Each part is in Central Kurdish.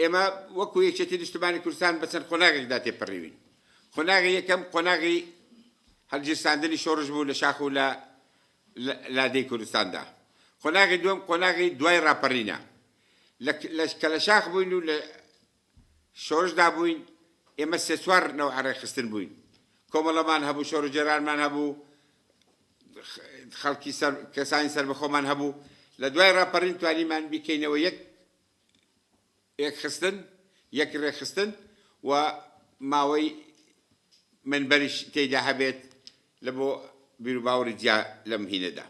ئێمە وەکو یەکێتی نیشتمانی کوردستان بە چەند قۆناغێکدا تێپەڕیوین. قۆناغی یەکەم قۆناغی هەڵگیرساندنی شۆڕش بوو لە شاخ و لە لادێی کوردستاندا. قۆناغی دووەم قۆناغی دوای ڕاپەڕینە. لە کە لە شاخ بووین و لە شۆرشدا بووین ئێمە سێ چوار نەوعە ڕێکخستن بووین. کۆمەڵەمان هەبوو، شۆڕشگێرانمان هەبوو، خەڵکی سەر کەسانی سەربەخۆمان هەبوو. لە دوای ڕاپەڕین توانیمان بیکەینەوە یەک یەکخستن، یەک ڕێکخستن و ماوەی مەنبەریش تێیدا هەبێت لە بۆ بیروباوەڕی جیا لەم هینەدا.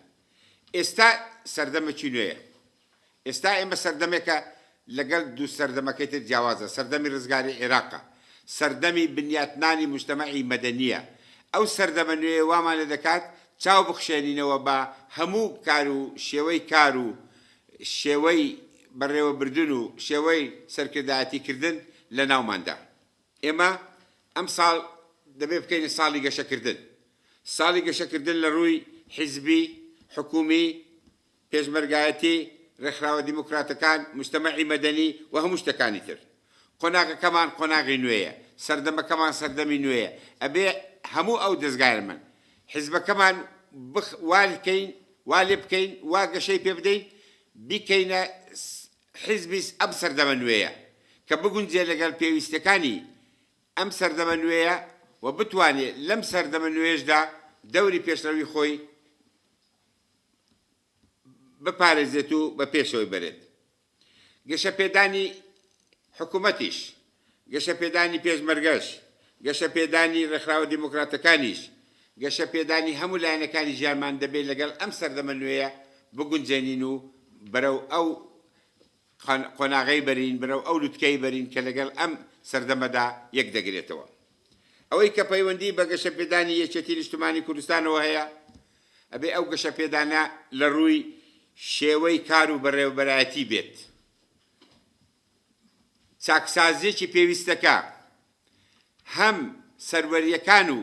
ئێستا سەردەمێکی نوێیە. ئێستا ئێمە سەردەمێکە لەگەڵ دوو سەردەمەکەی تر جیاوازە، سەردەمی ڕزگاری عێراقە، سەردەمی بنیاتنانی موجتەمەعی مەدەنییە. ئەو سەردەمە نوێیە وامان لێ دەکات چاو بخشێنینەوە بە هەموو کار و شێوەی کار و شێوەی بەڕێوەبردن و شێوەی سەرکردایەتیکردن لە ناوماندا. ئێمە ئەمساڵ دەبێ بکەینە ساڵی گەشەکردن. ساڵی گەشەکردن لە ڕووی حیزبی، حکوومی، پێشمەرگایەتی، ڕێکخراوە دیموکراتەکان، موجتەمەعی مەدەنی و هەموو شتەکانی تر. قۆناغەکەمان قۆناغی نوێیە، سەردەمەکەمان سەردەمی نوێیە، ئەبێ هەموو ئەو دەزگایانمان، حیزبەکەمان بخ وا کەین، وا لێ بکەین، وا گەشەی پێ بدەین، بیکەینە حیزبی ئەم سەردەمە نوێیە، کە بگونجێ لەگەڵ پێویستیەکانی ئەم سەردەمە نوێیە و بتوانێ لەم سەردەمە نوێیەشدا دەوری پێشڕەوی خۆی بپارێزێت و بە پێشەوەی بەرێت. گەشەپێدانی حکومەتیش، گەشەپێدانی پێشمەرگەش، گەشەپێدانی ڕێکخراوە دیموکراتەکانیش، گەشەپێدانی هەموو لایەنەکانی ژیانمان دەبێ لەگەڵ ئەم سەردەمە نوێیە بگونجێنین و بەرەو ئەو قۆناغەی بەرین، بەرەو ئەو لوتکەی بەرین کە لەگەڵ ئەم سەردەمەدا یەک دەگرێتەوە. ئەوەی کە پەیوەندی بە گەشەپێدانی یەکێتی نیشتمانی کوردستانەوە هەیە، ئەبێ ئەو گەشەپێدانە لە ڕووی شێوەی کار و بەڕێوەبەرایەتی بێت. چاکسازییەکی پێویستەکە هەم سەروەرییەکان و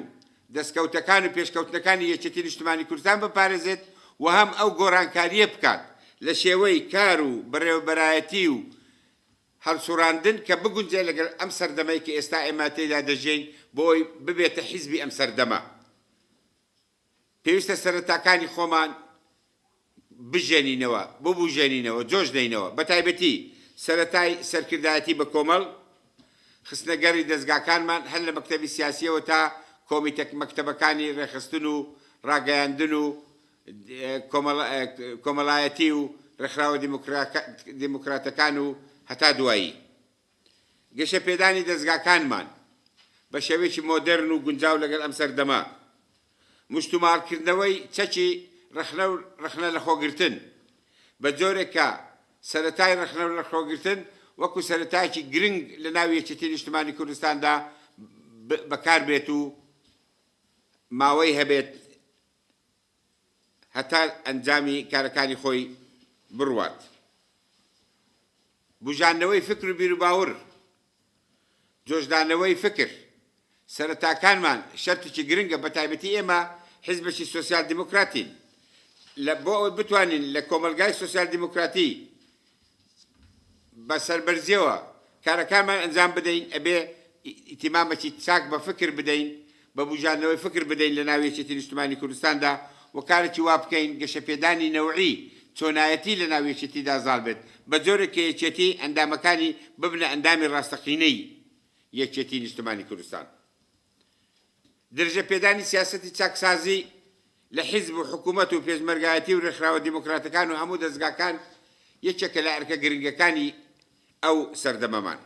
دەستکەوتەکان و پێشکەوتنەکانی یەکێتی نیشتمانی کوردستان بپارێزێت و هەم ئەو گۆڕانکارییە بکات لە شێوەی کار و بەڕێوەبەرایەتی و هەڵسوڕاندن کە بگونجێ لەگەڵ ئەم سەردەمەی کە ئێستا ئێمە تێیدا دەژیین بۆ ئەوەی ببێتە حیزبی ئەم سەردەمە. پێویستە سەرەتاکانی خۆمان بژێنینەوە، ببوژێنینەوە، جۆش دەینەوە، بەتایبەتی سەرەتای سەرکردایەتی بە کۆمەڵ، خستنەگەڕی دەزگاکانمان هەر لە مەکتەبی سیاسییەوە تا کۆمیتە مەکتەبەکانی ڕێکخستن و ڕاگەیاندن و کۆمەڵایەتی و ڕێکخراوە دیموکراتەکان و هەتا دوایی. گەشەپێدانی دەزگاکانمان بە شێوەیەکی مۆدێرن و گونجاو لەگەڵ ئەم سەردەمە، مشتوماڵکردنەوەی چەکی ڕەخنە و ڕەخنە لەخۆگرتن، بە جۆرێک کە سەرەتای ڕەخنە لەخۆگرتن وەکو سەرەتایەکی گرنگ لە ناو یەکێتی نیشتمانی کوردستاندا بەکاربێت و ماوەی هەبێت هەتا ئەنجامی کارەکانی خۆی بڕوات. بوژاندنەوەی فکر و بیروباوڕ، جۆشدانەوەی فکر، سەرەتاکانمان شەرتێکی گرنگە بەتایبەتی ئێمە حیزبێکی سۆسیال دیموکراتین لە بۆ ئەوەی بتوانین لە کۆمەڵگای سۆسیال دیموکراتی بە سەربەرزیەوە کارەکانمان ئەنجام بدەین ئەبێ ئیتیمامەکی چاک بە فکر بدەین بە بوژاندنەوەی فکر بدەین لە ناو یەکێتی نیشتمانی کوردستاندا و کارێکی وا بکەین گەشەپێدانی نەوعی چۆنایەتی لە ناو یەکێتیدا زاڵ بێت بە جۆرێک کە یەکێتی ئەندامەکانی ببنە ئەندامی ڕاستەقینەی یەکێتی نیشتمانی کوردستان. درێژەپێدانی سیاسەتی چاکسازی لە حیزب و حکوومەت و پێشمەرگایەتی و رێکخراوە دیموکراتەکان و هەموو دەزگاکان یەکێکە لە ئەرکە گرنگەکانی ئەو سەردەمەمان.